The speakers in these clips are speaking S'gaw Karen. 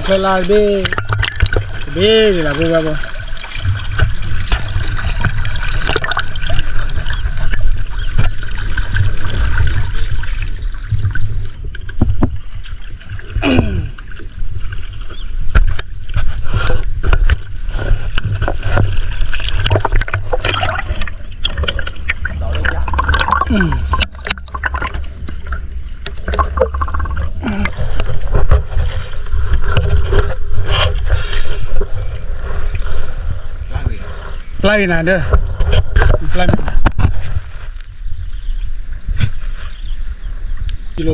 ဖဲလါတဘ့ၣ်, တဘ့ၣ်န့ၣ်လီၤ ဖိဝဲဖိ ပျၢ်ဂ့ၤနၤဒီး, ပျၢ်မ့ၢ်နၤ, ကံလိ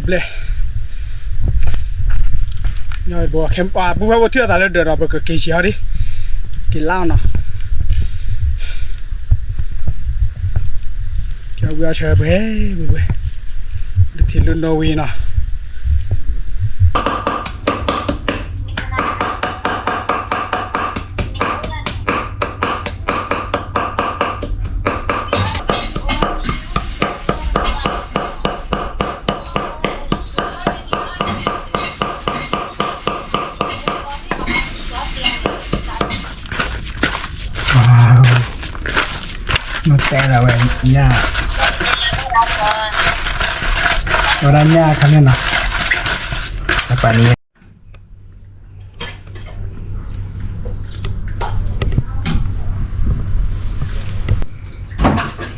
ဘျဲၣ်, ပူဝဲဖိထံၣ်အသးလၢဒၢးဒီး ပကက့ၤဆံးဟီဒ်, က့ၤလါအီၤနီၤ, ကဝံအီၤဆၢဘှဲဘှဲ, တထံၣ်လူနီၣ်ဝံၤနီၤ. မ့ၢ်တဲဒၣ်ဝဲညၣ်, ဝဲဒၣ်ညၣ်ခါန့ၣ်နီၤ, အပာ်န့ၣ်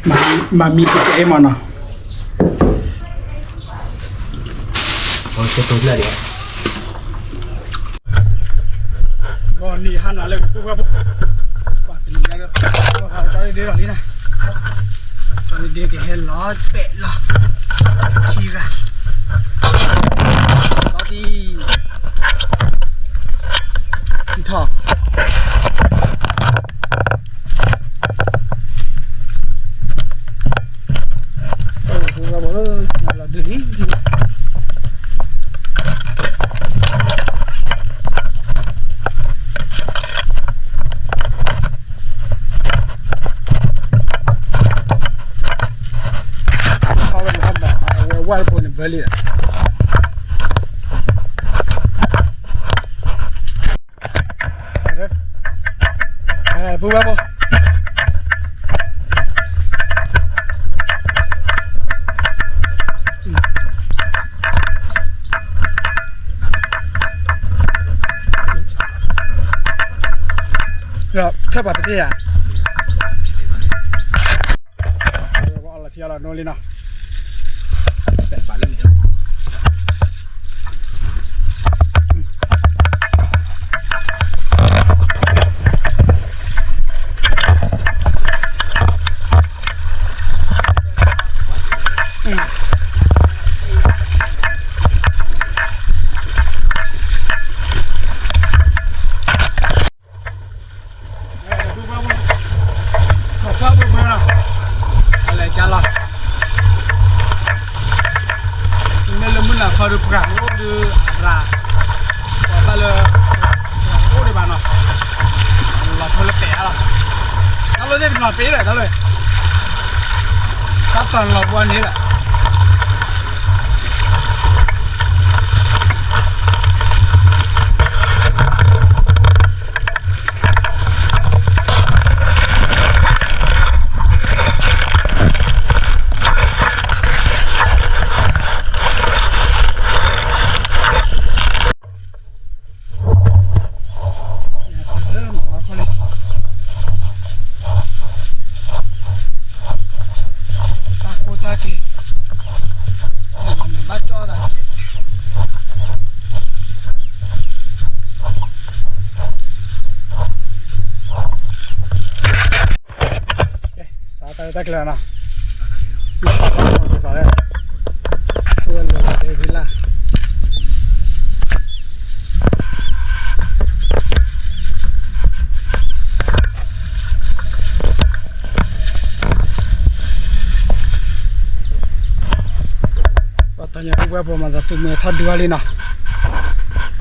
မၤမံပကအဲၣ်မးနီၤ, ဂီၤနံၤဟါနၤလၢပှၤဖိ, ပှၤတနံၤညါဒီး ကၠီဒ့ဒ့လီၤလံနၤ, ကၠီဒ့ဒ့ကဟဲလီၤပဲာ်လီၤ, ခံဂၤ, ကၠီဒ့ ထီၣ်, လီၤဒုးလံ, ထီၣ်ဝဲန့ၣ် အဝဲဝၢ်တဘိန့ၣ်ဘၢလံဒီး ဖိဝဲဖိ, ဒီးထၢၣ်ပှၤပသ့ၣ်ယၤ, အီလီၤထံအီလီၤနိလံနီၤ, အလဲၤကၢ်လီၤ, မ့ၢ်လၢမုၢ်နၤခီဒီးပှၤအိၣ်ဒီးအရၤ, ပှၤဘၣ်လၢ အိၣ်ဒံးဘၣ်နီၤ, လီၤဆိလၢပဲာ်အါလီၤ, တၢ်လီၢ်သ့ၣ်ပနီၤပ့ၤလၢတၢ်လီၢ်, တၢ်တီၤန့ၣ်လီၤပှၤန့ၣ်လၢ တၢ်ကိၢ်တၢ်က့ၤ, ဘၣ်ကၠီသးက့ၤ စးတၢ်လၢတၢ်ကျဲၤနီၤ, သးလဲၣ်, အိၣ်ဝဲလၢတဲဖံလၢ်, ပှၤတညီဖိဝဲဖိမၤသးသူမုၢ်ထီၣ်ဒုးအီၤလံနီၤ,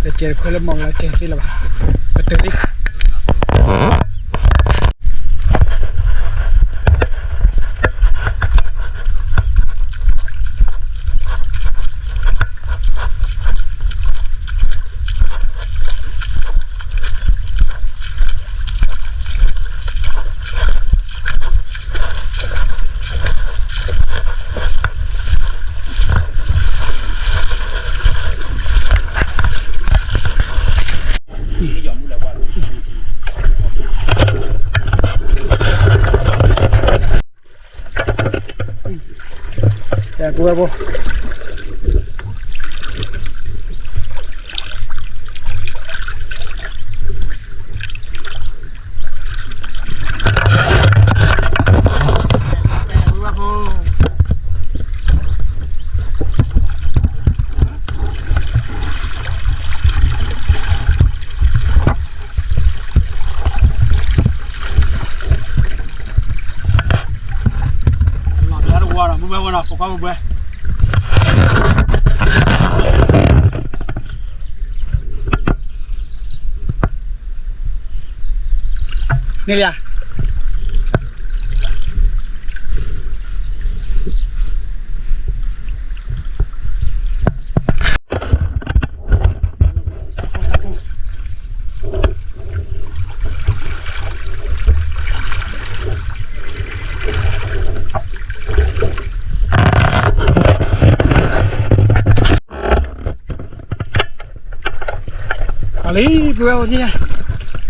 လၢကဲတခွဲလၢမီၢ်လၢကဲသ့လၢၤဘၣ်, ပတုၤလံ ကဲ, ဘၣ်ဘိ လီၤဘျါတဝီဒီး ဘုဘဲဝဲနီၤ ပိာ်ခွါဘုဘဲ န့ၣ်လံ အလံ ပဝဲအိၣ်ထံၣ် ညါဃုညါ လီၤပဲ မ့ၢ်လၢ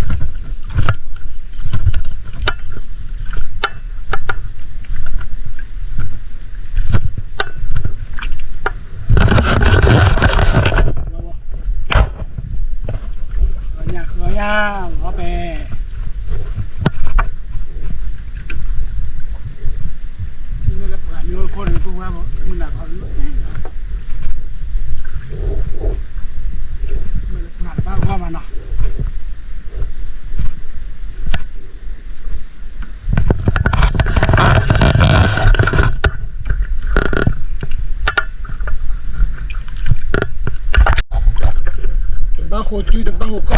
ပှၤမ့ၢ်အိၣ်ခိၣ်န့ၣ် ပဝဲမုၢ်နၤခီ မ့ၢ်လၢပှၤတဘၣ်ဂီၢ်မးနီၤ တဘၣ်ဃိးစု တဘၣ်ဃိးကီၢ်လီ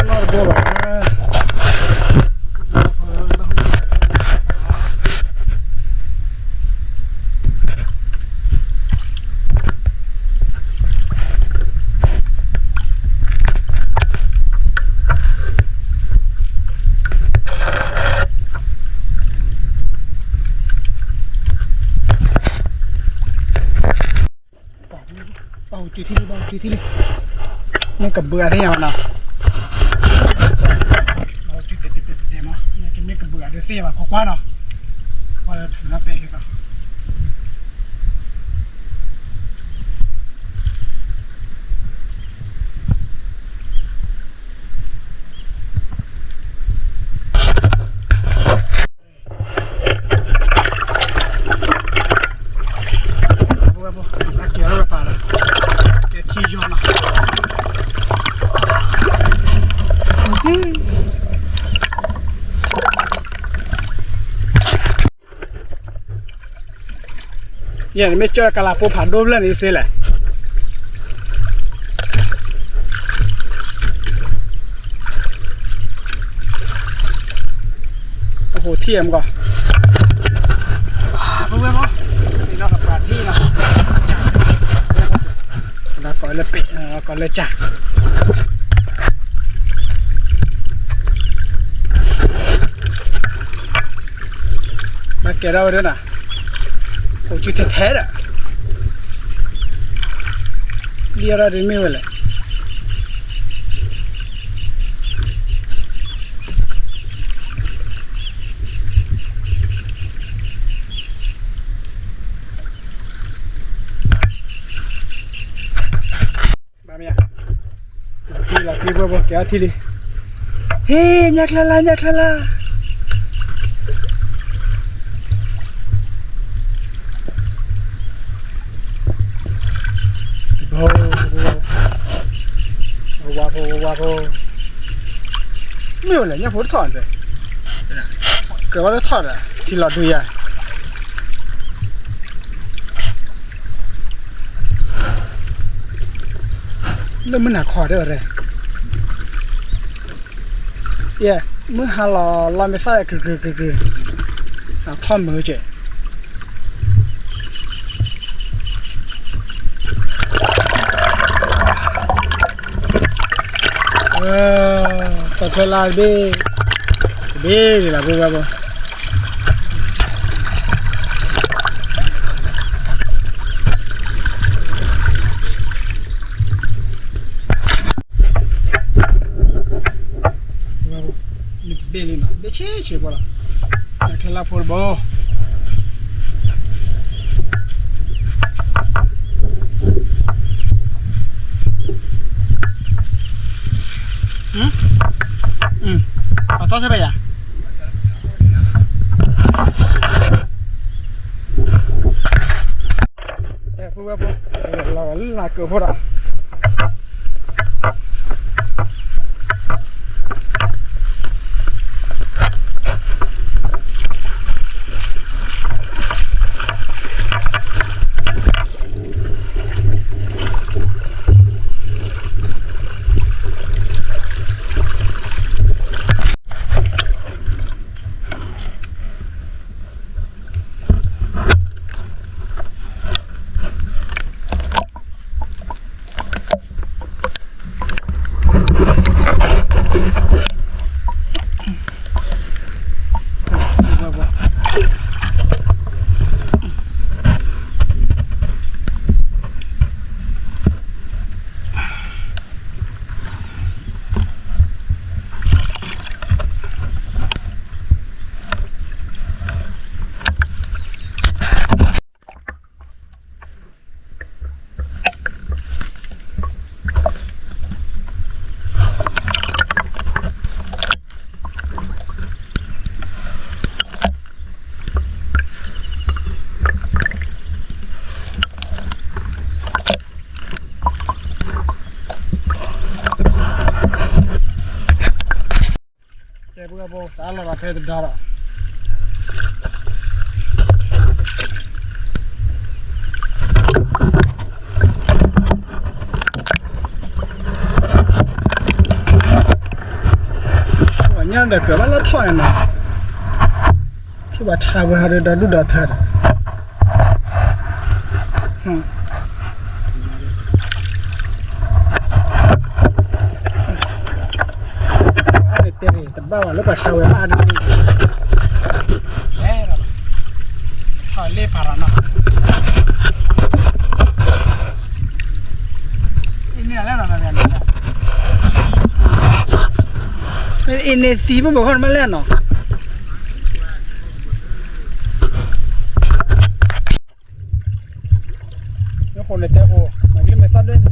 ၢ်တဘိဘၣ် ဘၣ်ဟူးစုထံၣ်လံ ဘၣ်ဟူးစုထံၣ်လံ မ့ၢ်ကဘုးအသ့ၣ်ညါဘၣ်နီၤ မ့ၢ်ကဘုးအဒုးသ့ၣ်ညါဘၣ် ကွၢ်ကွၢ်နီၤ ကွၢ်လၢထူးနီၤပဲာ်က့ၤကီး ကဲထံယီၤနီၤ ယဲၢ် နမ့ၢ်ကၢကလးပိဖးဒိၣ်ဖျၢၣ်န့ၣ်စ့လဲၣ် အဟိထံၣ်မကီး ပဝဲမီၢ် နီၢ်ကပၤထံၣ်နီၤ ကီးလၢပ့း ကီးလၢကၢ် ဘၣ်ကဲထီၣ်ဝဲဒၣ်နၤ အိၣ်စုထဲထဲဒီး လံအီၣ်ဒၣ်ဒ်မ့ၢ်ဝဲလဲၣ် ဘၣ်မ့ၢ်ဧါ လီၤတံၢ်လီၤတံၢ်ဘၣ်ဘၣ် ကဲအီထံလံ ဟ့ၣ် ညၣ်ချါလၢ ညၣ်ချါလၢ ဝါဖိ ဝါဖိ မ့ၢ်ဝဲလဲၣ် ညၣ်ဖိတထီၣ်န့ၣ် ကြၢးဝဲလၢထီၣ်ဒီး ထံလီၤဒုးယၤ လၢမုၢ်နၤခီဒဲးဝဲဒၣ် ယဲ မုၢ်ဟါလီၤလီၤမ့ၢ်သၣ်ဝဲ ကြုးကြုးကြုးကြုး အထီၣ်မုာ်ကဲး စီၤထွဲလါတဘ့ၣ် တဘ့ၣ်ဒ်လီၤ ဘိဘၣ်ဘိ မ့ၢ်တဘ့ၣ်လံနီၤ ဘ့ၣ်ဆ့ဆ့ဘၣ်လီၤ ခဲလၢာ်ဖိတဘိ ဘၣ် အသီဆၢဖဲယၤ, ပုၢ်ဝဲၢ်ဖိ, လီၤလၢလၢကၢၢ်ဖိဒီး ကဲ ပုၢ်ဝဲၢ်ဖိ စးလီၤဒီးဖဲတဒါဒီး ပှၤညါဒီးကြၢးဘၣ်လၢထီၣ်န့ၣ်နီၤ, ထံၣ်ပှၤထါဝဲဟီဒီးဒူၣ်ဒီးထၢဒီး တဲတဘၣ်ဘၣ်လၢပှၤဆါဝဲဘၣ်ဒ်န့ၣ်, လဲၤဒီး ထီၣ်လ့ပၤရၤနီၤ, အံၤန့ၣ်လဲၣ်နီၤ, အံၤန့ၣ်သံဘၣ်ဘၣ်ခီနမ့ၢ်လဲၣ်နီၤ. နဃိန့ၣ်တဲဃိ, မၤကလံၤမဲာ်သၣ်ဒွဲၣ်, မၤ, ဂ့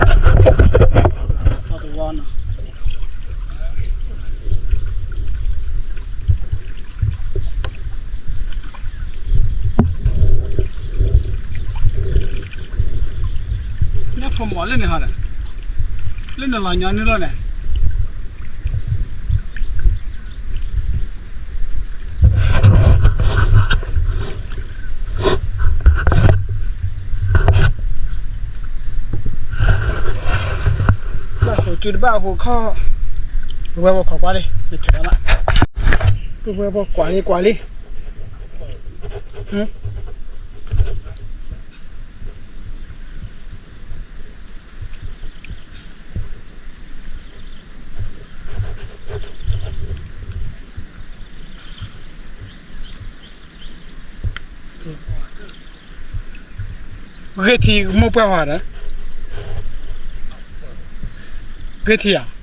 ၤ, ဟါ တီၢ်လံ, သီတဝီနီၤ, ညၣ်ဖိမီၤလၢန့ၣ်ဟီဒီး, လၢနလီၤညီနုၢ်လီၤန့ၣ် ဘၣ်ဟိးစုတဘၣ်ဟိးခီ, ပုၢ်ဝဲၢ်ဖိခိးကွၢ်လံ, ယထဲးမး, ပုၢ်ဝဲၢ်ဖိကွၢ်လံကွၢ်လံ. ဂ့ၢ်ထံမိၢ်ပှၢ်ဟီဒီး, ဂ့ၢ်ထံဧါ.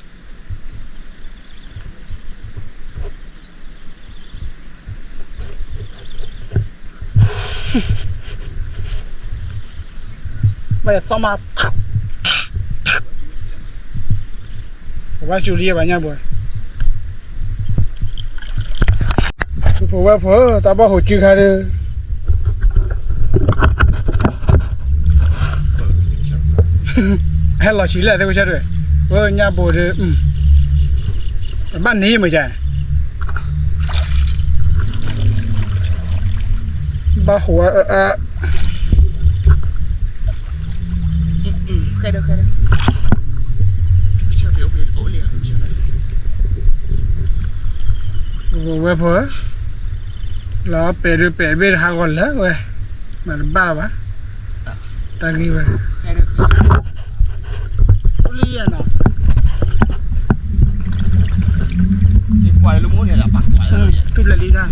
ဘၣ်ယသီၣ်မး, ပဘၣ်စူၤလံဘၣ်ညါဘၣ်, ပုၢ်ဝဲၢ်ဖိ တၢ်ဘၣ်ဟိးစုခါဒီး ဟဲလီၤဆံးလဲၣ်သ့ၣ်ဝဲဆၢဒွဲၣ်, အညၣ်ဘိးဒီး အဘၣ်န့ၢ်မ့ၢ်ယါ, ဘၣ်ဟိးအအၢ, ဝဲဖိ, လီၤပဲာ်ဒုးပဲာ်တဘ့ၣ်တဟးဂီၤလၢာ်ဝဲ, မၤတဘၣ်လၢၤဘၣ်, တၢ်ဂ့ၢ်ဝဲ, အိၣ်လံနီၤ, တူၢ်ဘျဲၣ်လံ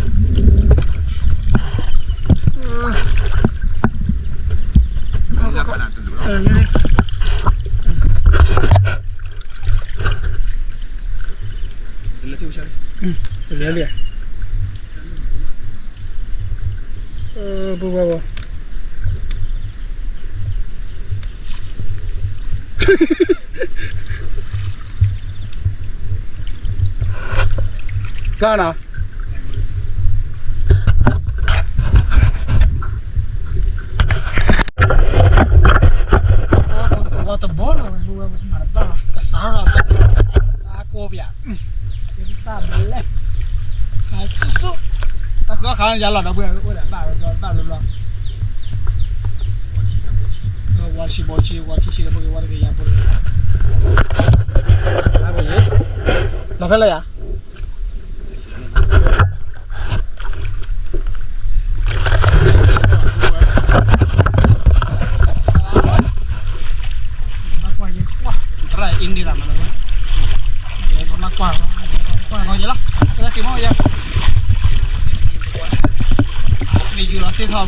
တၢ်, လၢလံ, ပဝဲဘၣ်, ကၢ်နီၤ ဝီတဘီလီၤဝဲ, ဝဲမၤတဘၣ်လီၤ, ကစးထီၣ်သး, တၢ်ကိးပယၤ, တၢ်ဘျဲၣ်, ခါဆူၣ်ဆူၣ်, တၢ်ကီခါယါလီၤဒီပုၢ်ဝဲၢ်, အိၣ်ဒီးဘၣ်ဘျီဘျီ, ဝီဆံးဘီဆံး, ဝီဆံးဆံးဒီးပက့ၤဝီတက့ၤယၤဖိတက့ၤ, လီၤဖဲလဲၣ်ယၤ မ့ၢ်ယူၤလီၤစ့ၢ်ထီၣ်ပူၤပ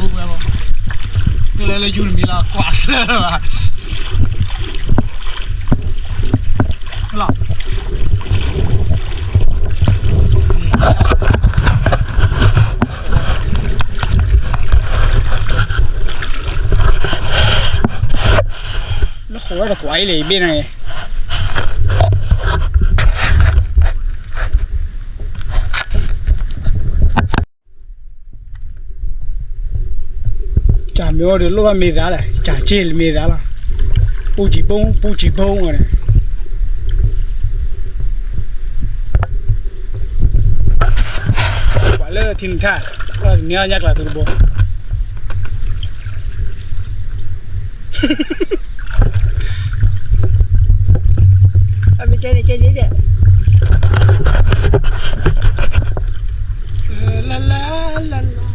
ူၤ, တုၤလၢလၢယူၤတမံၤလီၤ ကွၢ်လၢာ်ဘၣ် လီၤ လၢဃိးဝဲတကွၢ်အံၤလဲၣ် ယဘ့ၣ်န့ၣ် ကၢ်မ့ၢ်အိၣ်ဒီးလိၣ်ဘၣ်မ့ၢ်သးလဲၣ်, ကၢ်က့ၢ်လၢမ့ၢ်သးလီၤ, ပူစံာ်ဘိ, ပူစံာ်ဘိဝဲန့ၣ်, ကွၢ်လၢထံနထၣ်, န့ၢ်အီၣ်ညၣ်ကျးသူတဘိ အမ့ၢ်ကဲန့ၣ်ကဲန့ၣ်ကဲ လၢလၢလၢလၢ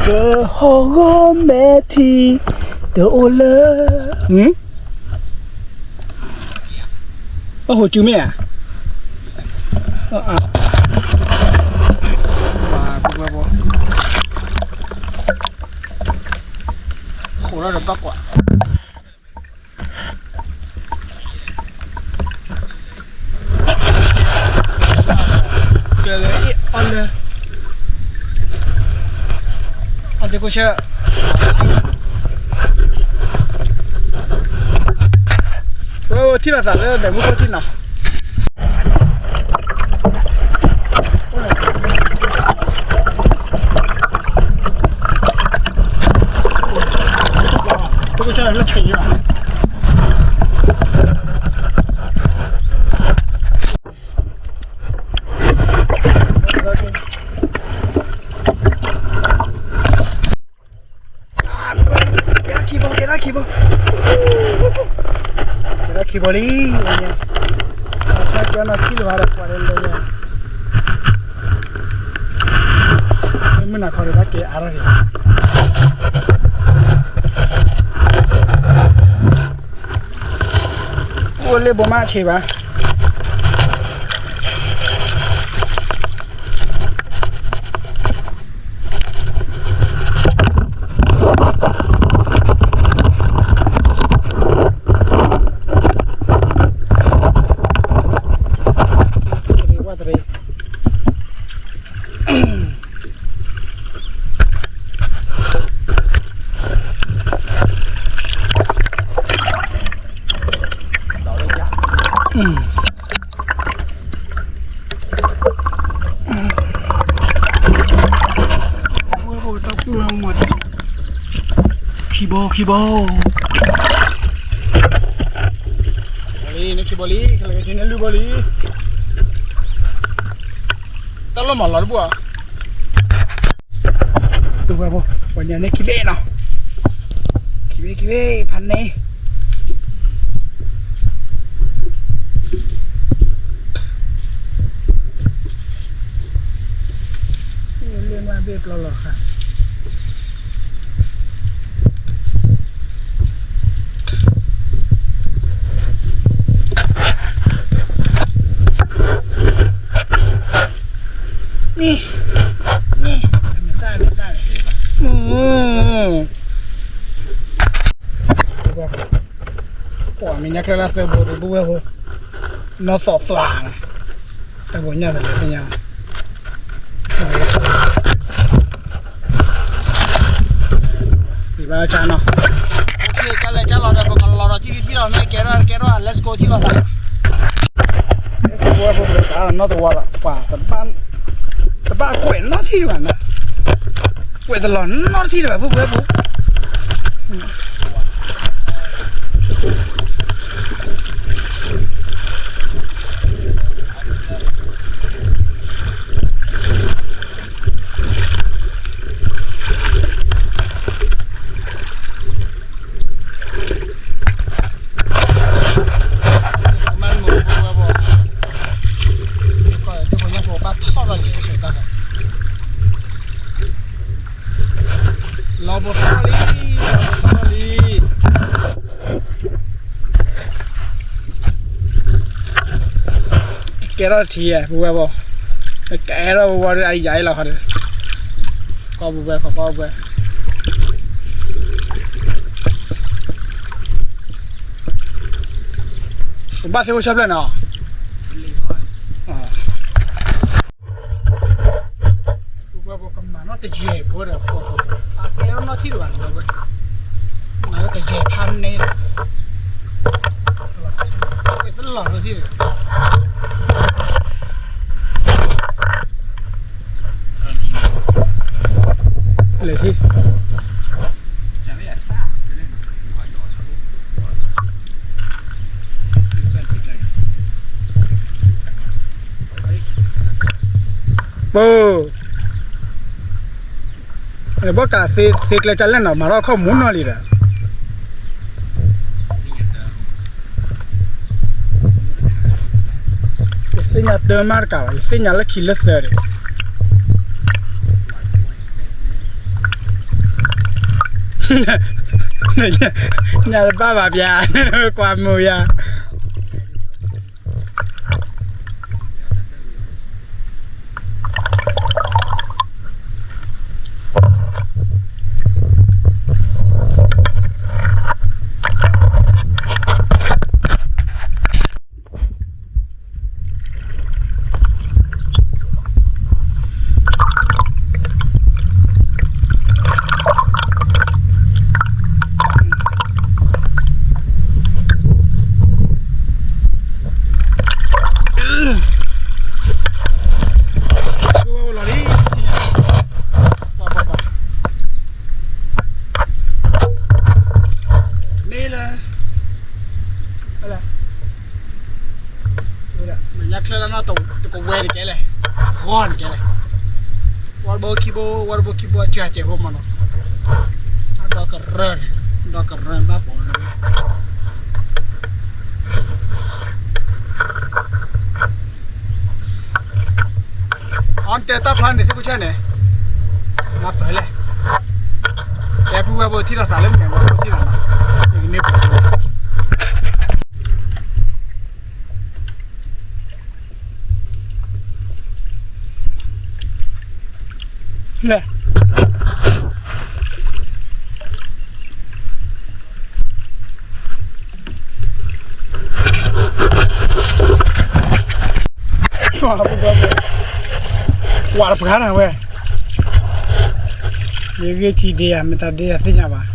ကဟီၣ်ဂီၤမဲာ်ထံ တအိၣ်လၢ အဟိၣ်စူၤမ့ၢ်ဧါ, ဃိးဒီးဘၣ်ကွၢ် ကဲလၢအံၤအီၤလၢ အသကိးဆၢ ဝဲထံၣ်လိာ်သးလၢဘဲးမူခိၣ်ထံၣ်နီၤ သကိးဆၢလၢဆဲးယံၤဘၣ် ကဲထီၣ်ခံဘိ ကဲထီၣ်ခံဘိ ကဲထီၣ်ခံဘိလံ ဝဲန့ၣ် ဆၢကၠီနီၤထံၣ်လၢၤဘၣ်ဒီးပှၤလၢလဲၤညါ မုၢ်နၤခီဒီးဘၣ်ကဲအါထီၣ်က့ၤ အိၣ်လၢဘိမးဆံးဘၣ် ဝၣ်တရံး ခံဘိ ခံဘိ လံ န့ၣ်ခံဘိလံ ကလဲၤက့ၤန့ၣ်လွံၢ်ဘိလံ တၢ်လီၢ်မၤလီၤတဘိၣ်ဧါ တူၢ်ဝဲဘိ ပှၤညါန့ၣ်ခံဘ့ၣ်နီၤ ခံဘ့ၣ် ခံဘ့ၣ် ဖးန့ၣ် ဘ့ၣ်ပျီလီၤတခါ န့ၣ် န့ၣ် မ့ၢ်သၣ် မ့ၢ်သၣ် ပှၤမဲာ်ညါချၢလၢသၢဘိဒီး ပုၢ်ဝဲၢ်ဖိ နီၢ်သီၣ်သွါနီၤ တၢ်ဘိညၣ်သးလၢသ့ၣ်ညါ သ့ၣ်ဘၣ်ဆါနီၤ ကလဲၤကလီၤဒီး ပကလီၤဒီးထံထံလီၤ မ့ၢ်ကဲထီၣ်ကဲထီၣ် let's go ထံလီၤသး ပုၢ်ဝဲၢ်ဖိပကစးနီတဝီဒီး ပှၤ တဘၣ်ကွဲးနီတထံၣ်ဘၣ်နီၤ ကွဲးတလီၤနီတထံၣ်ဘၣ် ပုၢ်ဝဲၢ်ဖိ လီၤဘိသီလံ လီၤဘိသီလံ ကဲထီၣ်ထံဧါ ပုၢ်ဝဲၢ်ဖိ ကဲထီၣ်ဝဲဝဲဒီး အယၤအံၤလီၤခီဒီး ကီၢ်ပုၢ်ဝဲၢ် ကီၢ်ပုၢ်ဝဲၢ် ပဘၣ်သ့ၣ်အိၣ်ဆၢဖျၢၣ်နီၤ ပုၢ်ဝဲၢ်ဖိကမၤနီၣ်တယဲၢ်ဖိဒီး ကဲထီၣ်နီၣ်ထံၣ်တဘၣ်နီၤ မၤလၢတယဲၢ်ဖးန့ၣ်ဒီး တလီၤထံၣ် လဲၤထံၣ် ပၢ် ဘၣ်ကးသ့ကျဲကလဲၣ်နီၤ မၤထီၣ်ခီၣ်မူနီၢ်လံဒီး ယသ့ၣ်ညါတၢ်မးတကးဘၣ် ယသ့ၣ်ညါလၢခံလၢသၢဒီး ညါတဘၣ်ဘၣ်ပျါ ကွၢ်မုာ်ယၤ မ့ၢ်လၢ မဲာ်ညါချၢလၢနီၢ်တကဝဲၤတကဲလဲၣ်, ဂီၢ်တကဲလဲၣ်, ဝီတဘိခံဘိ ဝီတဘိခံဘိ အစှၤစဲးဖိမးနီၤ, အဒီကရၢၢ်န့ၣ် ဒီကရၢၢ်ဘၣ်ပိာ်န့ၣ် အီၣ်တဲတၢ်ဖျါန့ၣ် သ့ၣ်ခိၣ်ဆၢၣ်န့ၣ်, မၤပၢၤလဲၣ်, တဲပုၢ်ဝဲၢ်ဖိထံၣ်လိာ်သးလၢမဲာ်ဝဲဖိထံၣ်လိာ်နီၤ, မ့ၢ်ကန့ၢ်ပှၤ လဲၣ် ကွၢ်တပှၢ်နၤဝဲ, ယဂ့ၢ်ထံဒ့ဧါ မ့ၢ်တၢ်ဒ့ဧါသ့ၣ်ညါဘၣ်.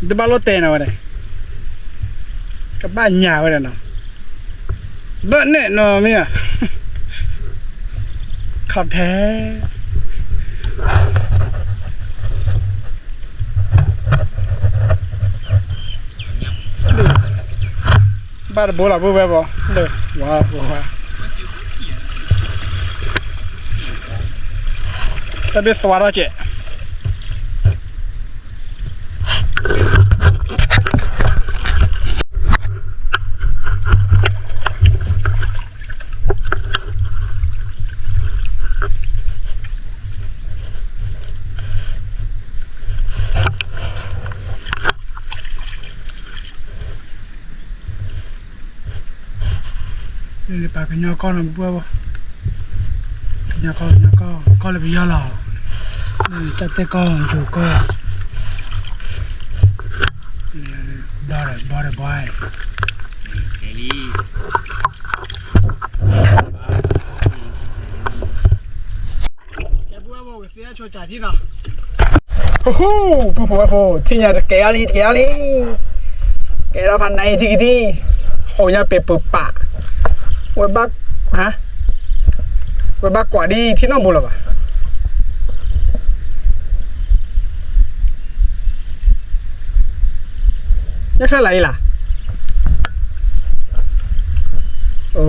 တဘၣ်လိၣ်တဲနၤဝဲဒၣ်, ကဘၣ်ညါဝဲဒၣ်နီၤ, ဘၣ်နဲၣ်နီၤမ့ၢ်ဧါ, ခီၣ်ထဲ ဘၣ်တဘိလီၤ ပုၢ်ဝဲၢ်ဘီ, လၢ ဝါ ဝါ တၢ်ဘ့ၣ်သွါထီၣ်ကဲး, လၢပှၤကညီကီၢ်နီၤ ပှၢ်ဘၣ်, ကညီကီၢ် ကညီကီၢ် ကီၢ်လၢပယီၤလီၤ, တၢ်တဲကီၢ် ယိၤကီၢ်, ဘီဒီး ဘီဒီး ဘီ, ဟူး ပှၤဖိဝဲၢ်ဖိ ထံၣ်ညါတကဲအီၤလံ တကဲအီၤလံ, ကဲထီၣ်ဖးနါအံၤထံကထံၣ်, ဃိးညါပ့ၤပူၤပာ်, ဝဲဘၣ်, ဝဲဘၣ်ကွၢ်ဒ်ထံၣ်နီၢ်ဘူးလီၤဘၣ်. ညၣ်ချၢၣ်လၢအံၤလၢ်, အိ,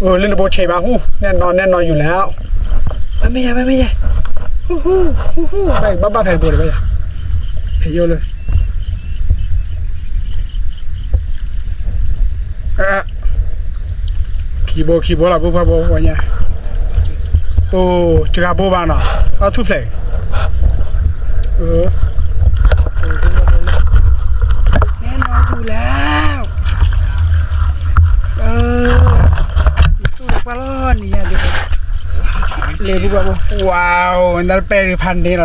အိ လၢနဘိဆံးဘၣ်ဟူ, နဲၣ်နီၤ နဲၣ်နီၤယူၤလဲၣ်, ဘၣ်မ့ၢ်ယဲ ဘၣ်မ့ၢ်ယဲ, ဟူ ဟူ ဟူ ဟူ ဘၣ်ဘၣ်ဖဲတဘိဒီးဘၣ်ယဲ, ဖဲယိၣ်လၢ ခံဘိ ခံဘိလီၤ ပှၤဖိဝဲၢ်ဖိ ဝဲညါ, အိ တဂၤဘိဘၣ်နီၤ, အထူၣ်ဖျဲး, နဲၣ်နီၤယူၤလဲၣ်, ပှၤလီၤနံၤညါဒ်, လဲၤပှၤဖိ, ဝါ နတၢ်တပဲာ်ဒုးဖးန့ၣ်လီၤ ဒီပုၢ်ဝဲၢ်ဖိ, ခံဘိဖိ လီၤတံၢ် လီၤတံၢ်, လီၤတံၢ်ကွၢ်နီၣ်ဃ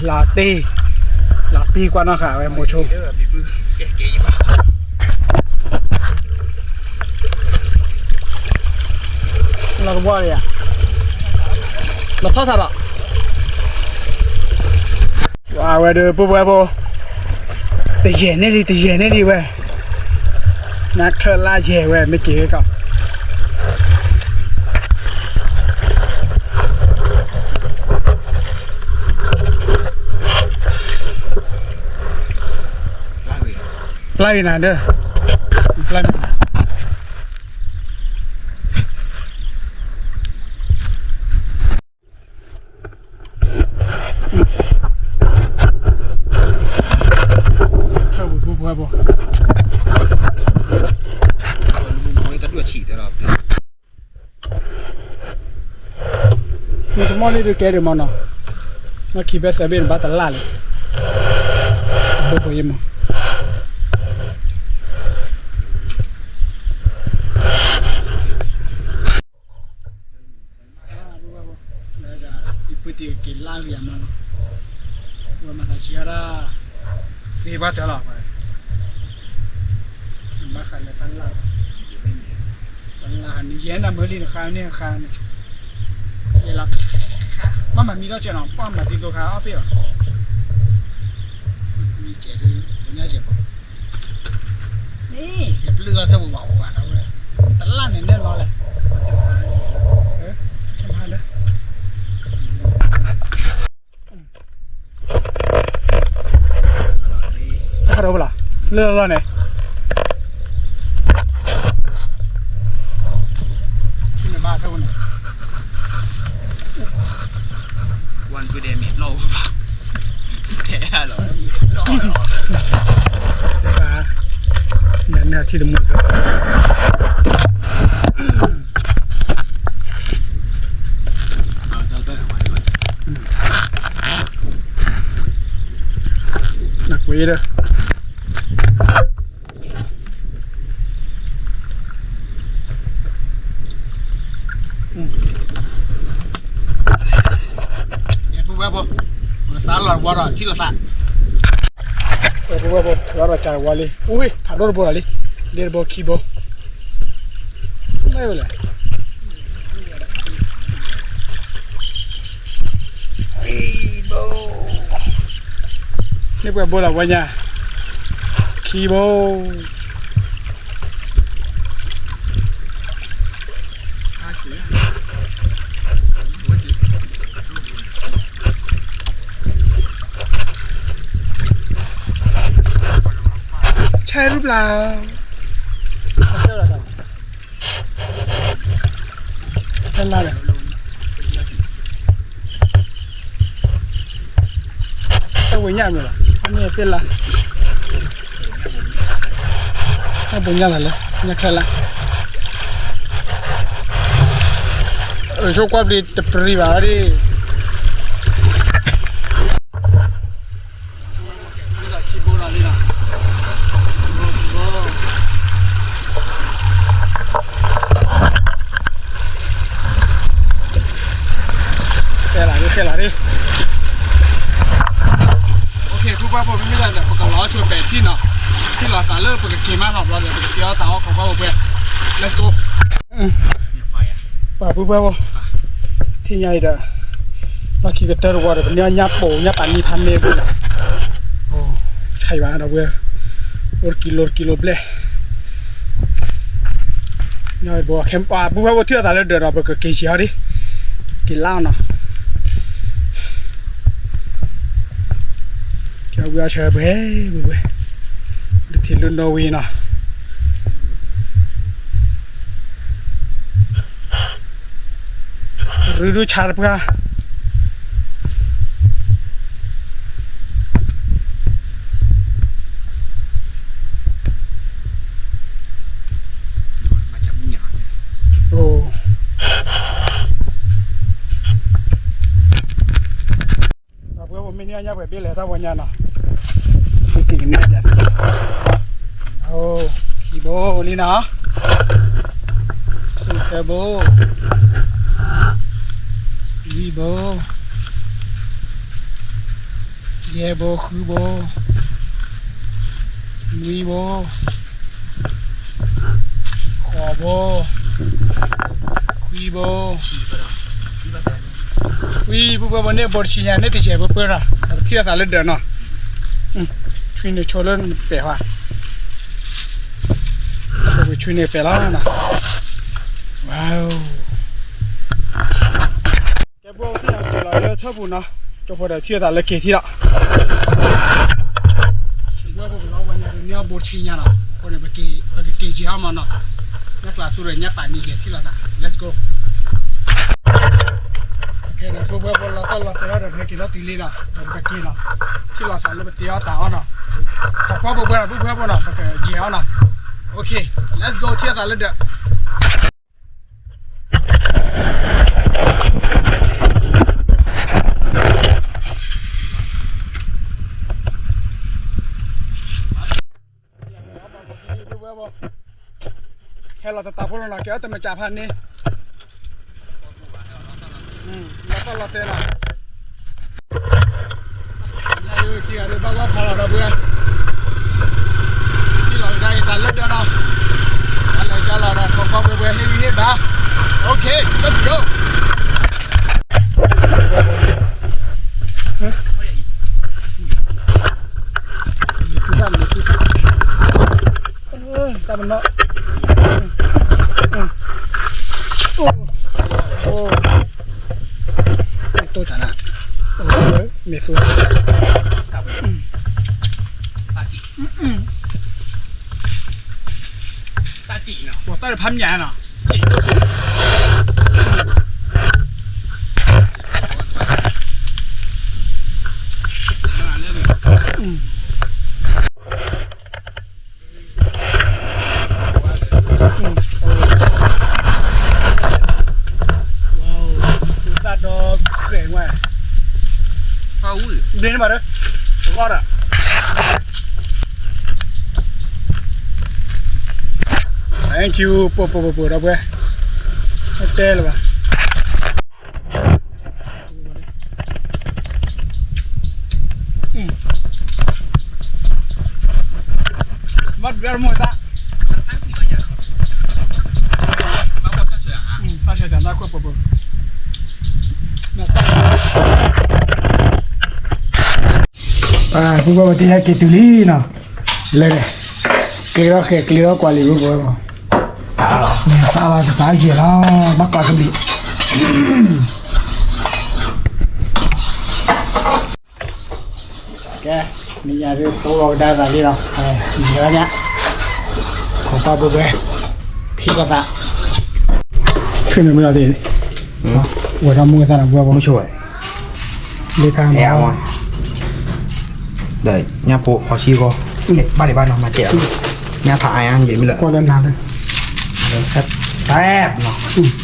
ာ်ဝဲမိၤဆိ, လီၤကဘီလံယၤ, လီၤထီၣ်ထးဒီး, ဝဲဒၣ်ပှၤဖိဝဲၢ်ဖိ, တယဲၢ်န့ၢ်လံ တယဲၢ်န့ၢ်လံဝဲ, နါချၢၣ်လၢယဲၢ်ဝဲ မ့ၢ်က့ၤကီး ပျၢ်ဂ့ၤနၤဒီး, ပျၢ်ဂ့ၤနၤ, ထၢၣ်ပူၤပူၤပူၤပူၤ, မ့ၢ်တမီၢ်န့ၣ်ဒုးကဲဒံးမးနီၤ, မ့ၢ်ခံဘ့ၣ်သၢဘ့ၣ်န့ၣ် ဘၣ်တလၢ်လံ, ဘိဘိအံၤမး ယပုၢ်တံၤက့ၤလၢ်လံယၤမးနီၤ, ဝဲမၤသးဆံးအါဒၣ်, သ့ဘၣ်တၢ်လီၤ, ဘၣ်ဃးလၢတၢ်လၢ်, တၢ်လၢ်န့ၣ် ယဲနမၢလံနဃါန့ၣ်ဃါန့ၣ်, ယဲလီၤ, ဘၣ်မၤမံဒီးကဲနီၤ ပှၢ်မၤသံသိခါအီၣ်ပ့ၢ်အီၤ, မံကဲဒုး ပညၣ်ကဲဘၣ် န့ၣ် ယပျုၢ်အီၣ်ထဲပူၤဘၣ်အိၣ်ဘၣ်လီၤဝဲ, တလၢ်န့ၣ်နဲၣ်နီၤလဲၣ်, ခဲမၤလၢ, တၢ်ခါဒီးပလီၤ, လၢလီၤလီၤန့ၣ်, ထံၣ်န့ၣ်ဘၣ်ထဲပူၤန့ၣ် ဝါ နကွၢ်ဒဲးမ့ၢ်ဘျီၣ်ဘၣ်, တဲလီၤ, နမ့ၢ်ထံၣ်တမူတကၢၢ်, နကွၢ်ဒီး ပဝဲဖိ, ပကစးလီၤတဝီဒီး ထံၣ်လိာ်သး, ပဝဲဖိ လီၤဒီးကးတဝီလံ, အူဝ့ၢ် ဖးဒိၣ်တဘိလီၤလံ, လ့တဘိခံဘိ, မ့ၢ်ဝဲလဲၣ် ဘိ, န့ၢ်ပှဲၤဘိလီၤဝဲညါ, ခံဘိ, ဆဲရူပျၢ်, တၢ်လၢ်န့ၣ်, တၢ်ဝဲညၣ်မ့ၢ်လီၤ, အမ့ၢ်သ့ၣ်လၢ်, တၢ်ဘိညၣ်လီၤလၢ ညၣ်ခဲလၢ်, အဆိကွၢ်ပျံၤတပျံၤဘၣ်ဒ် ထံၣ်နီၤ, ထံၣ်လိာ်သးလၢပကက့ၤမးနီၤ ဘျီဒီး ပကက့ၤအီၣ်တၢ်အီၣ်ခီဖျိပှဲၤပှဲၤ, let's go. ပှၤပုၢ်ဝဲၢ်ဖိ, ထံၣ်ညါအံၤဒီး လီၢ်ခံကတၢၢ်တဝီဒီး ပန့ၢ်အီၣ်ညၣ်ပိာ်ညၣ်ပာ်နံၤဖးန့ၢ်ပူၤနီၤ, အိၣ် ဆါယံၤဘၣ်ဒီပုၢ်ဝဲၢ်, အိၣ်တကံလိတကံလိဘျဲၣ်, ပှၤပုၢ်ဝဲၢ်ဖိထံၣ်လိာ်သးလၢဒၢးနီၤ ပကက့ၤက့ၤအီၤဒံး, က့ၤလၢအီၤနီၤ, က့ၤအီၣ်ဝံၤအီၣ်ဆၢပှဲၤ, ပှဲၤပှဲၤ, တထံၣ်လူၤနိဝံၤနီၤ ရူဒူဆါတပှၢ်, အိၣ် ပှၤပုၢ်ဝဲၢ်ဖိ မ့ၢ်န့ၢ်အီၣ်ညၣ်ပှဲၤဘ့ၣ်လဲၤထီၣ်ပှၤညါနီၤ, မ့ၢ်တံၢ်ကနဲၣ်ပၠး, အိၣ် ခံဘိလံနီၤ, အိၣ် သၢဘိ, လွံၢ်ဘိ, ယဲၢ်ဘိ, ဃုဘိ, နွံဘိ, ဃိးဘိ, ခွံဘိ, ဝံၤ ပုၢ်ဝဲၢ်ဖိန့ၣ် ဘိတဆံညါန့ၣ် တယဲၢ်ပှဲၤပှဲၤနီၤ, ပထံၣ်လိာ်သးလၢဒၢးနီၤ, ဆွံန့ၣ်ဆိလၢနပဲာ်ဟါ, ဆွံန့ၣ်ပဲာ်လီၤနီၤ, ဝါ ကဲ ပုၢ်ဝဲၢ်ဖိ က့ၤလီၤလၢထၢၣ်ပူၤနီၤ, ကၠိဖိဒီးထံၣ်လိာ်သးလၢက့ၤထံၣ်လီၤ, ကဲ ပုၢ်ဝဲၢ်ဖိ ကလီၤဝဲညါဒီးန့ၢ်အီၣ်ဘိတဆံညါနီၤ, အဃိန့ၣ် ပက့ၤက့ၤက့ၤအီၣ်မးနီၤ, ညၣ်ကျါသူဒီးညၣ်ပာ်နံၤ က့ၤထံၣ်လိာ်သး let's go. ကဲ ဒီပုၢ်ဝဲၢ်ဖိ လီၤသီၣ်လီၤသဲဒီး ပက့ၤလီၤတုၤလံနီၤ, ပကက့ၤနီၤ, ထံၣ်လိာ်သးလၢပတ့အီၣ်တၢ်အီၣ်နီၤ, ခိးကွၢ်ပှဲၤပှဲၤဒီး ပုၢ်ဝဲၢ်ဖိနီၤ, ပကက့ၤအီၣ်နီၤ, okay, let's go, ထံၣ်လိာ်သးလၢဒၢး ဟဲလီၤတတးဖိလီၤနီၤ, ကဲအီၣ်တမ့ၢ်ကၢ်ဖးန့ၣ်, လီၤသီၣ်လီၤသဲနီၤ, ညါယိက့ၤဂၤဒီး ဘၣ်ဂီၢ်ဖးလီၤဒီပုၢ်ဝဲၢ်, ထံၣ်လိာ်ကဒါအံၤသးလၢဒၢးနီၤ, တၢ်လဲၤကၢ်လီၤဒီး ခိးကွၢ်ပှဲၤပှဲၤ ဟ့ၣ်ဂံၢ်ဟ့ၣ်ဘါ, okay, let's go. မ့ၢ်သူတၢ် မ့ၢ်သူတၢ်, တၢ်ပနီၣ်, အိၣ်, မ့ၢ်သူတၢ်, မ့ၢ်သူတၢ်, တၢ်တံၢ်နီၤ, ပှၤတၢ်တဖးမ့ၢ်ညါနီၤ, တၢ်ဒီဃဲၤဝဲ, ဒ်န့ၣ်ဘၣ်ဒီး, တဂီၢ်ဒီး thank you, ပှဲၤပှဲၤပှဲၤပှဲၤဒီပုၢ်ဝဲၢ်, တဲလၢၤဘၣ်. ဘၣ်ဒွဲၣ်တမိၢ်သၣ်, တၢ်ဆၢတၢ်နၢ်ကွဲးပှဲၤပှဲၤ, ပုၢ်ဝဲၢ်ပတဲဟဲက့ၤတုၤလံနီၤ, လဲၤ, က့ၤထီၣ်ဃဲၤကျ့ထီၣ်ကွၢ်လံၤ ပုၢ်ဝဲၢ်ပှဲၤ, စးလီၤ, စးလီၤကစးယဲၢ်လီၤ, ဘၣ်ကွၢ်ကလံၤ ကဲ, မ့ၢ်ညါဒ်တိၢ်လီၤကဒါသးလံလီၤ, ယဲၢ်ညါ, ခိးကွၢ်ပှဲၤပှဲၤ, ထံၣ်လိာ်သး, ဆွေးနွေးမလို့တည်း, ဝဲထီၣ်မုၢ်သၣ်နဘှဲဘိ, မုၢ်ဆိၣ်ဝဲ, လ့ခါမး, ဒီးညၣ်ဖိဟီၣ်ဆံဂီၢ်, ဘၣ်ဒံးဘၣ်နီၤ မၤစဲးအီၤ, ညၣ်ဖးအါညါယဲၢ်မ့ၢ်လၢ, ကွၢ်လၢနၤလၢ, စဲးစဲးနီၤ.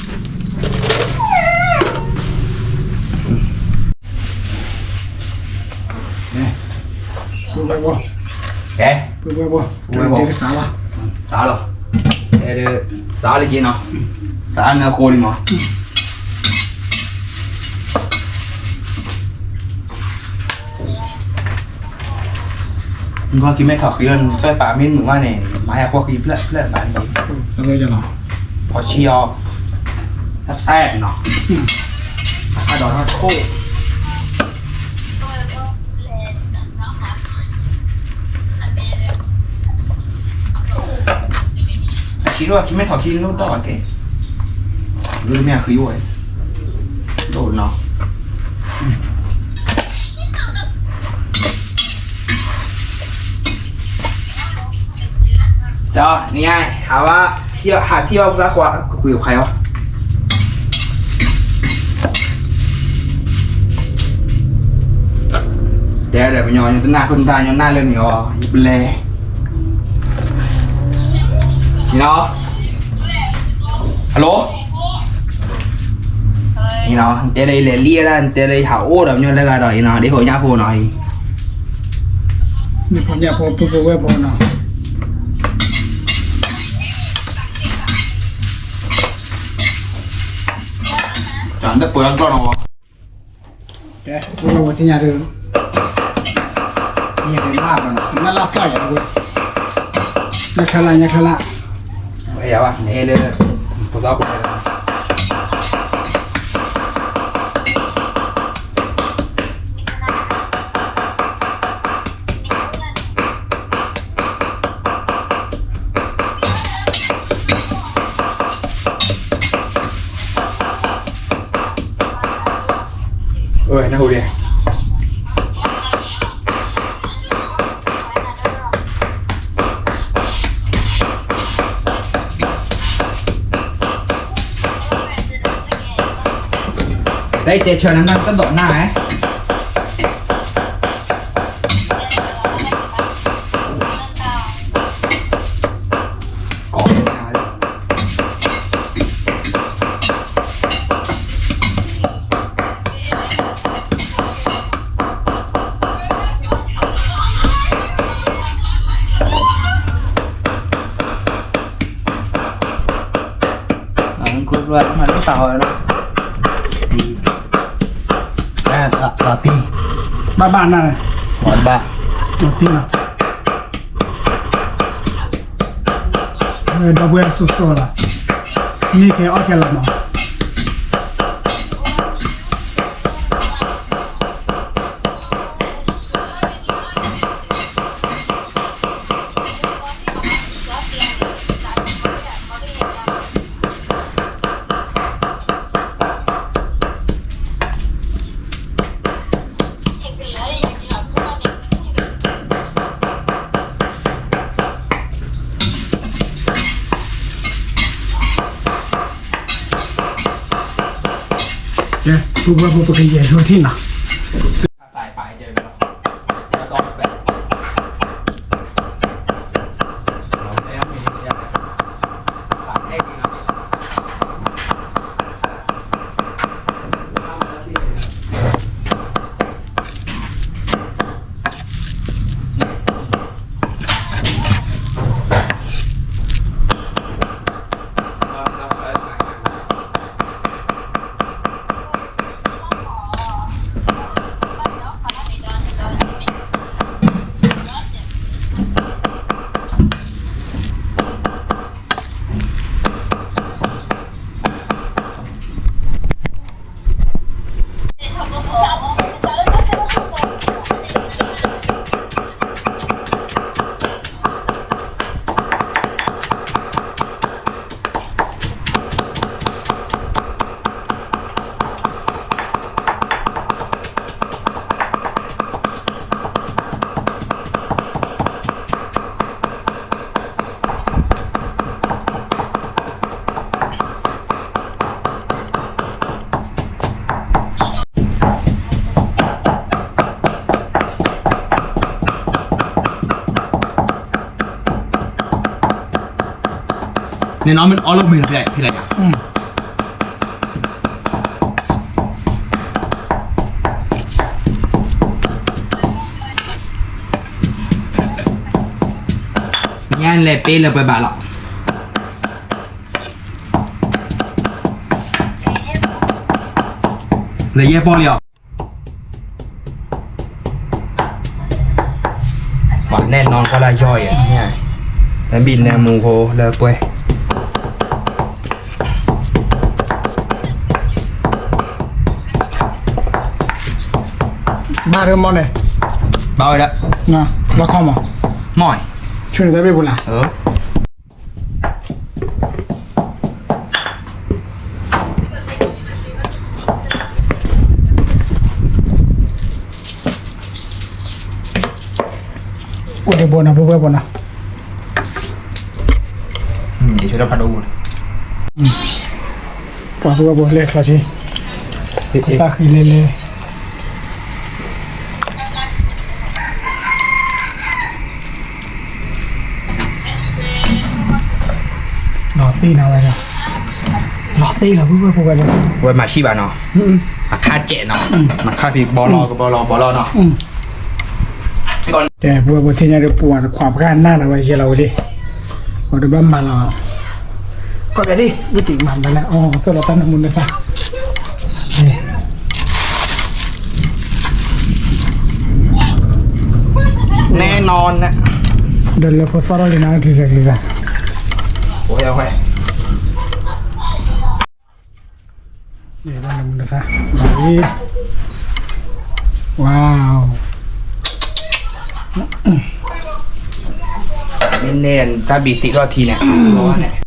ပုၢ်ဝဲၢ်ဖိ, ကဲ, ပုၢ်ဝဲၢ်ဖိ, ကဲ, စးလီၤ, စးလီၤ, အဲဒ်စးလီၤက့နီၤ, စးနၢဃိလံမး. ကီၢ်ခံမဲထီၣ်ဃံလၢနစၢၢ်ပာ်မ့ၢ်မုာ်မးန့ၣ် မၤယၤကွီၢ်ဃံဖျၢၣ်ဖျၢၣ်ဘၣ်န့ၣ်, ဖီဆံအီၤ, တၢ်ဖျဲနီၤ, အဒီးထီၣ်ခိၣ်, အခံဒိၣ်ခံမဲထီၣ်ခံလိၣ်ဒီၣ်ကဲ, လိၣ်တမ့ၢ်အဃံအိၣ်ဝဲ, ဒိၣ်နီၤ. နံၤအံၤ ဟးဝဲ, ဟးထံၣ်ဘၣ်ဖိသၣ်ခွါ ကကွံာ်ခါအီၤ, တဲဒီးပညီ တနၢ်ခိၣ်နတၢ်ညီနၢ်လၢန့ၣ်အီၤ ယပလဲၤ, နီၤ, hello, နတဲလၢယလဲၤလံဒၣ် နတဲလၢယဟးအိၣ်ဒီးပညီလၢဂၤဒီးအံၤနီၤ ဒ်ဟိးညၣ်ဖိနီၤအံၤ, ညၣ်ဖိညၣ်ဖိ ပုၢ်ဖိဝဲၢ်ဖိနီၤ. တၢ်ပၢၢ်လၢကျီၢ်နီၤဝဲ, တဲ ဝဲဝဲထံၣ်ညါဒုး, ညၣ်လၢသီၣ်ယၤဝဲ, ညၣ်ချါလၢ ညၣ်ချါလၢ, ဝဲယၤဘၣ် နဟဲလၢ, ဖိသၣ်ခွါ နဟူဒံး, တၢ်အံၤတဲဆၢနၤ နၢ်တဒိးနၢ်ဧါ. မၤလၢတၢ်ဟီနီၤ, လီၤတံၢ်, ဘၣ်ဘၣ်နၤ, လီၤတံၢ်, ဒီပုၢ်ဝဲၢ်စိၤစိၤလီၤ, မ့ၢ်ကဲအီၣ်ကဲလီၤမး. ကဲ ပုၢ်ဝဲၢ်ဖိပကယဲၢ်ဟိထံၣ်နီၤ. န့ၣ်နီၤ မ့ၢ်အီၣ်လၢမ့ၢ်ဖဲလဲၣ်, ဖဲလဲၣ်ယါ. ညါလဲၤပ့လၢပှဲၤဘၣ်လီၤ. လၢယဲၢ်ပီၢ်လံအီၤ. ပှၤ แน่นอนก็ละย่อยอะ เนี่ย แล้วบินในหมู่โพลเลยเว้ย ဘၣ်ဒီးမီၢ်န့ၣ် ဘၣ်ဝဲဒၣ် လီၤခီမး မီၢ် ဆူန့ၣ်တၢ်ဘ့ၣ်ပူၤလၢ် အိၣ်ဒံးဘိနီၤ ပုၢ်ဝဲၢ်ဘိနီၤ ယဆိဒၣ်ဖးဒိၣ်ပူၤန့ၣ် ပှၤပုၢ်ဝဲၢ်ဘိလဲၤချီဆံ တၢ်ဃံလဲၤလဲၤ လီၤတ့ၢ်နီၤဝဲဒၣ် လီၤတ့ၢ်လီၤ ပုၢ်ဝဲၢ်ပုၢ်ဝဲၢ်လီၤ ဝဲမၤဆံၣ်ဘၣ်နီၤ အခါကဲးနီၤ မၤခါဖံးဘီလီၤကဘီလီၤဘီလီၤနီၤ တဲ ပုၢ်ဝဲၢ်ပုၢ်ဝဲၢ် ထံၣ်ညါဒီးပှၤတခွးပှၢ်နၢ်လီၤဝဲ ယဲလီၤဝဲလံ ပှၤတဘၣ်မၤလီၤ ကွၢ်ဘၣ်ဒံး ဝံသးမၤမၤလၢ အိၣ်သၢလီၤတၢ်နၢမူနသၣ် แน่นอนนะ ဒီးလၢဖိသၣ်ထီၣ်လံနၤ ကလံၤသးကလံၤသး โอเคโอเค နၢမူနသၣ် ဝါ မ့ၢ်န့ၣ် တၢ်ဘံၣ်သံလီၢ်ထံန့ၣ်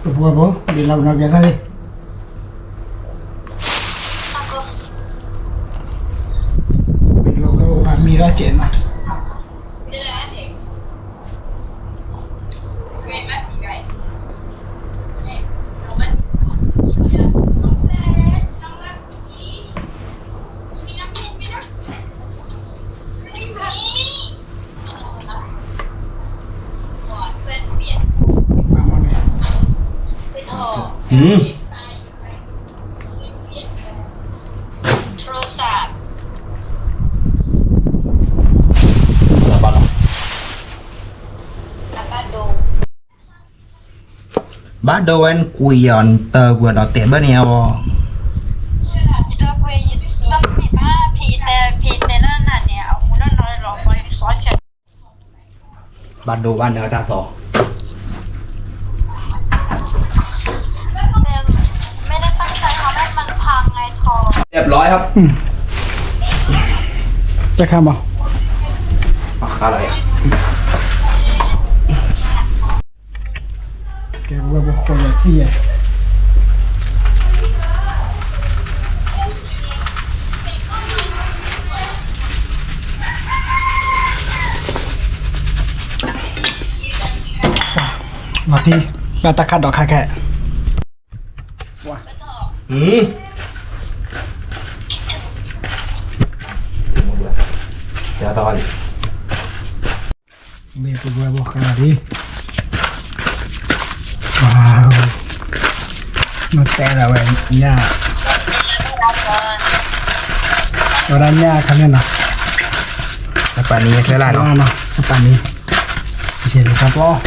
ပပှၤဘိ ဘ့ၣ်လီၤကနီၤပျဲသၣ်လံ ဘ့ၣ်လီၤကနီၤပျဲမံၤရၣ်ကဲးနၤ อืม ဘၣ်ဒိဝဲကွံာ်အီၤ တၢ်ပှဲၤဒီးတဲာ်ဘၣ်န့ၣ်အီၤ ဘၣ်ဒိဘၣ်နၢၤတၢ်သီ เรียบร้อยครับ တၢ်ခါမး အခါလီၤယၤ ကဲ ပဝဲပဃိးယၤထံၣ်ယၤ မၤထံ ဘၣ်တၢ်ခါဒီးခါခဲ อืม မ့ၢ်ပဝဲဘိဃါလီၤဒံး ဝါ မ့ၢ်တဲဒၣ်ဝဲညၣ် ဝဲဒၣ်ညၣ်ခါန့ၣ်နီၤ အပာ်နံၤကျဲလၢနီၤ အပာ်နံၤ ယဲၢ်လီၤတၢ်ပီ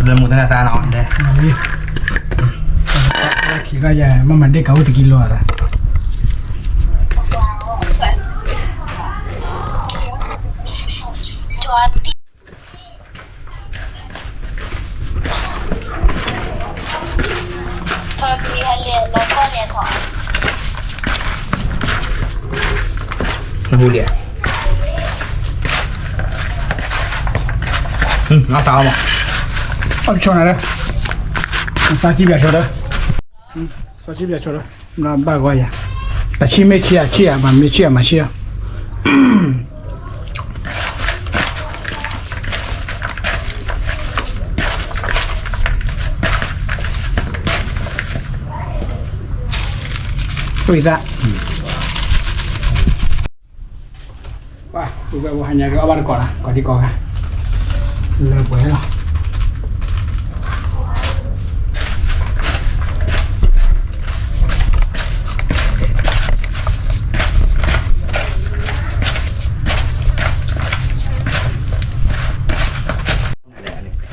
လၢမူတနၢ်သါနီၤ ဒဲ ခံဂၤယၤ မ့ၢ်မၤဒ့ၣ်ကၤအိၣ်တကံလိာ်သး နဟူလံဧါ အစးမး အကဆီနၤလၢ နစးကံဘျးဆိဒီး စးကံဘျးဆိဒီး ဘၣ်ဂီၤယၤ တဆံမ့ၢ်ဆံးအဆံးဧါ မ့ၢ်ဆံးအမၤဆံးဧါ ဝံသး ပဝဲပဟါညါက့ၤအီၣ်ဘၣ်တကိးလၢ ကိးဒံကိးဂၤ လၢပှဲၤလီၤ ပှဲၤလီၤ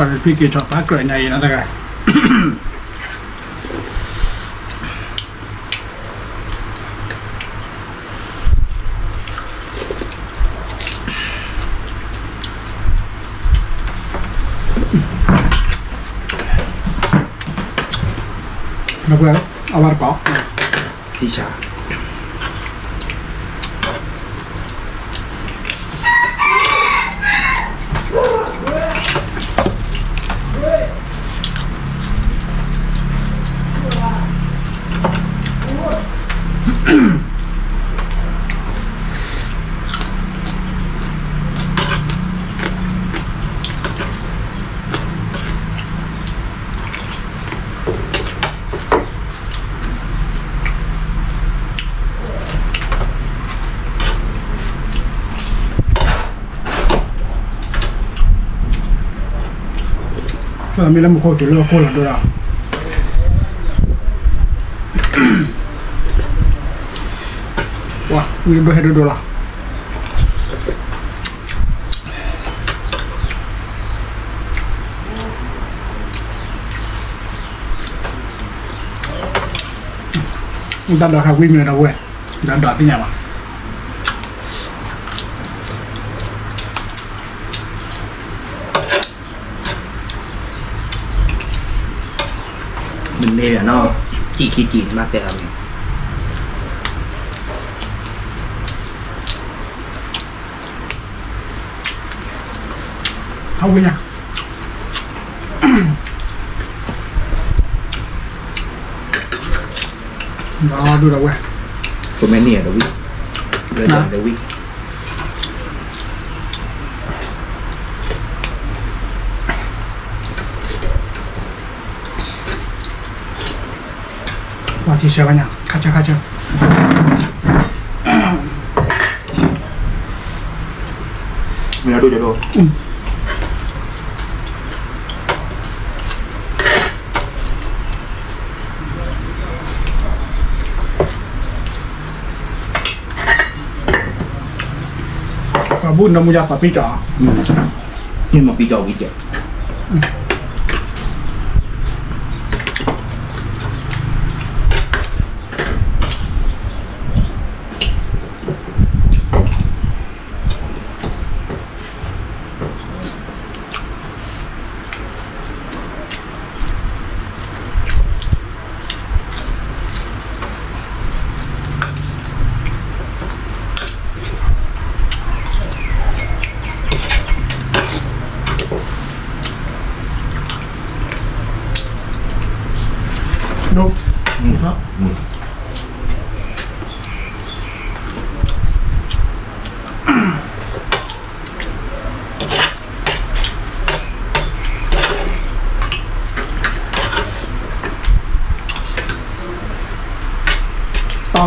ဖံက့ၤဆီၣ်ဖးကြၢးညါအံၤနီၤတဂၤ အဝဲတကီး ထံဆး မ့ၢ်လၢမူခိၣ်တုၤလၢအခိၣ်လီၤဒိဒီး ဝံၤဒိၣ်ဟဲဒိၣ်ဒိၣ်လီၤ တၢ်ဒိးခးဝံၤမ့ၢ်ဒီးဝဲ တၢ်ဒိးသ့ၣ်ညါဘၣ် မ့ၢ်န့ၣ်နီၤ စံၣ်ခံစံၣ်မၤတဲလီၤမ့ၢ် ဟးဝံၤညါ ဒိၣ်ဒီးဝဲ ကမ့ၢ်န့ၢ်ဒီးဝံၤ လၢဒိးဒီးဝံၤ ပှၤထံဆၢဘၣ်ညါ ခါဆၢခါဆၢ မ့ၢ်ဒိၣ်ဒိၣ် ပှၤဘူၣ်နီၢ်မူယါသးပ့ၤကီး မ့ၢ်မၤပ့ၤကီးဝံၤကဲ ဒိၣ် တၢ်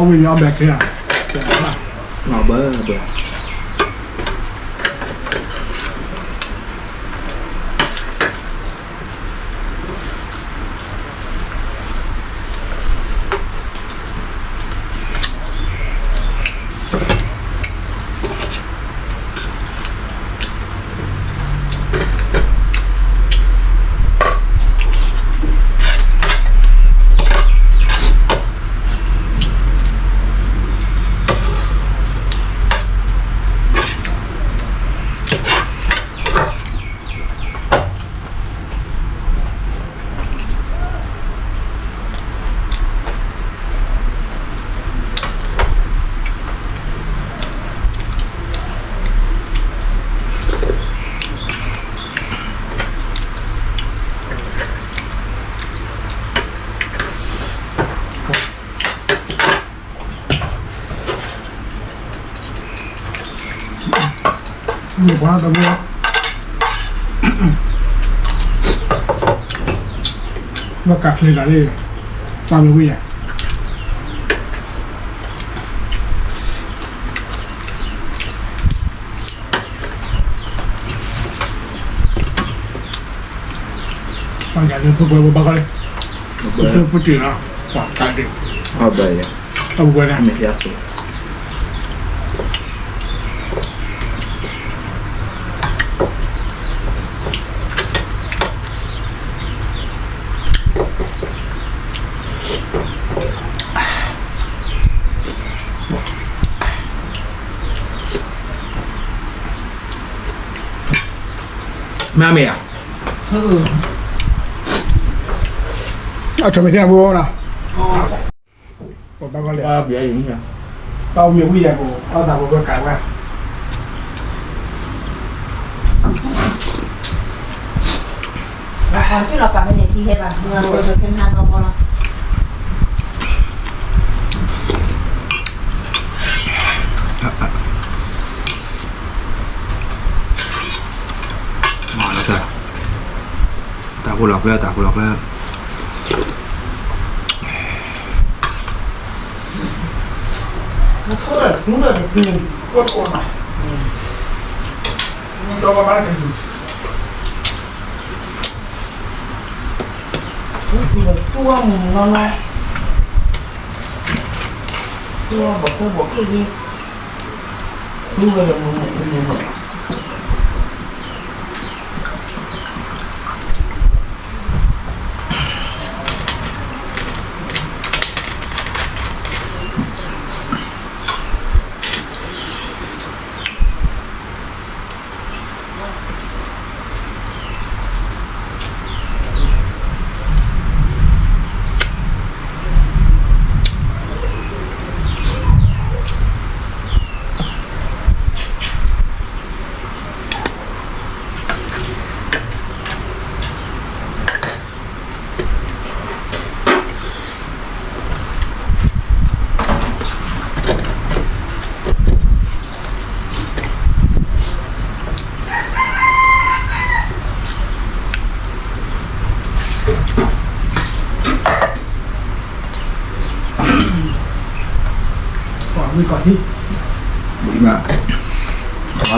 ဝံၤန့ၣ်အီၣ်ဘဲခဲလၢာ် ဘၢဘၢ မ့ၢ်ပှၤတဘိ လီၤကးချ့တၢ်လံ ပှၤမ့ၢ်ဝံၤယဲ ပှၤကးလံ ပှၤပှၤပှၤဘၣ်ဃီလံ ပှၤပှၤတ့ၢ်လီၤ ပှၤကးတ့ၢ် ပှၤပှၤန့ၣ် မ့ၢ်ယါ သ့ အဝဲန့ၣ် မ့ၢ်ယါသ့ သ့ မ့ၢ်ဧါ, အဆိမ့ၢ်ထံနီၤဘိနီၤ, ပဘၣ်ကီလဲၣ်, ပမ့ၢ်ဝံယၤပအီၣ်သးပဝဲကးဝဲ တၢ်ဖိလီၤကျၢၢ် တၢ်ဖိလီၤကျၢၢ်, ဝံၤကီၢ်ထံ, ဝံၤမး,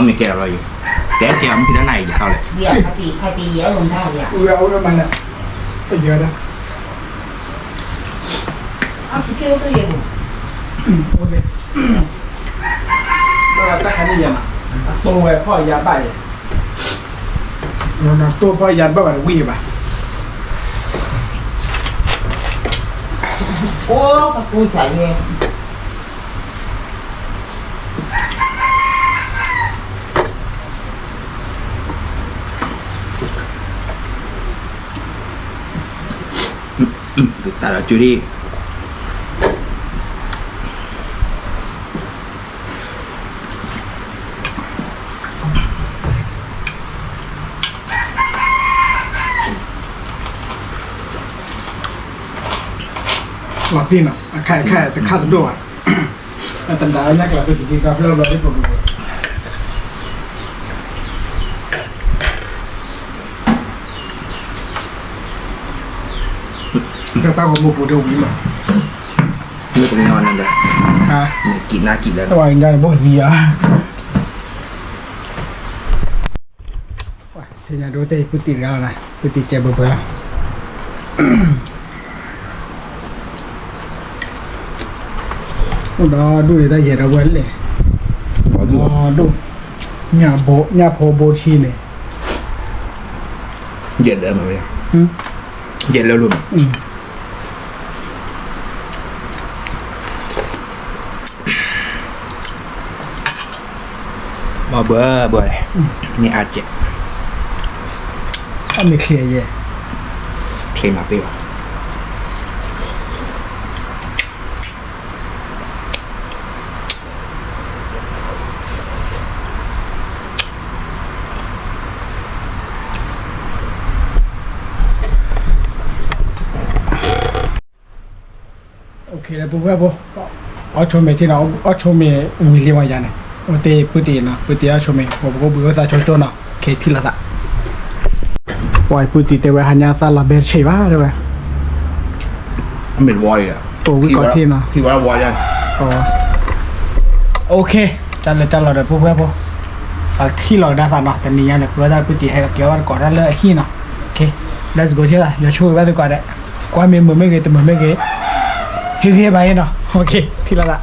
မ့ၢ်ကဲလီၤယိၤ, ကဲကဲမ့ၢ်ဖံးတၢ်နၤအံၤယၤထီၣ်လဲၣ်, ဝဲအအိၣ်မးန့ၣ်, ပယီၤဒၣ်, အိၣ်လၢ, ဘၣ်တၢ်ခါန့ၣ်ယၤမး, အတိၢ်ဝဲဖီၣ်ယၤဘၣ်ယဲ, တိၢ်ဖီၣ်ယၤဘၣ်ဘၣ်တဝံၣ်ဘၣ်, အိၣ်ကပူၤယၤယဲ တၢ်ဒီးကၠူဒံး, လီၤတံၢ်နီၤ, အခါခါတခါတဒိၣ်ဘၣ်, အတဒါညါကျါ ပတံၤတံၤကဖျၢၣ်ဘျီဒ်ပူၤပူၤ ဒီးတၢ်ဂီၤမူပူၤဒီးဝံၤမး, မ့ၢ်ပကညီနၤဒီး, မ့ၢ်ကံးနါကံးလၢ, တဝဲညါန့ၣ်ဘိၣ်သံဧါ, သ့ၣ်ညါဒိတဲပုၢ်တံၢ်တဂၤလီၤ, ပုၢ်တံၢ်ကဲဘၢဘၢလီၤ, အိၣ်ဒီးဒိၣ်န့ၣ်တၢ်ယဲၢ်ဒီးဝဲလဲၣ်, ဒိၣ်, ညၣ်ဖိဘိထံန့ၣ်, ယဲၢ်လၢမး, ယဲၢ်လၢလိၤမး ဘၣ်ဘၣ်ဘၣ်, န့ၣ်အါကဲး, အမ့ၢ်ချ့ယဲၢ်, ချ့မးပ့ၢ်ဘၣ်, ပူၤဖဲဖိ, အီၣ်ဆိမ့ၢ်ထံနီၤ, အီၣ်ဆိမ့ၢ်ဝံၤလံမးယၤန့ၣ်, အိၣ်တ့ၢ်ပုၢ်တံၢ်နီၤ, ပုၢ်တံၢ်အီၣ်ဆိမ့ၢ်, ပကအိၣ်ဘှံးအိၣ်သးဆိဆိနီၤ, ကထံၣ်လိာ်သး, ပှၤပုၢ်တံၢ်တဲဝဲဟါညါသးလီၤဘဲတဆံးဘၣ်တဲဝဲ, မ့ၢ်ဝံၤလံ, အိၣ်ဝံၤကီၢ်ထံနီၤ, တၢ်လၢတၢ်လီၢ်ဒီးပူၤဖဲဖိ, ပထံၣ်လိာ်ကဒါသးနီၤ, တနံၤညါန့ၣ် ဃုဝဲဒၣ်ပုၢ်တံၢ်ဟဲက့ၤဝဲတကိးတၢ်လၢအဟံၣ်နီၤ, let's go ယဆိၣ်ဂ့ၤဘၣ်သုကိးဂၤဒဲး, ကွၢ်မ့ၢ်မုာ်မ့ၢ်ဂ့ၤ တမုာ်မ့ၢ်ဂ့ၤ, ဟ့ၣ်ဂံၢ်ဟ့ၣ်ဘါယဲနီၤ, ထံၣ်လိာ်သး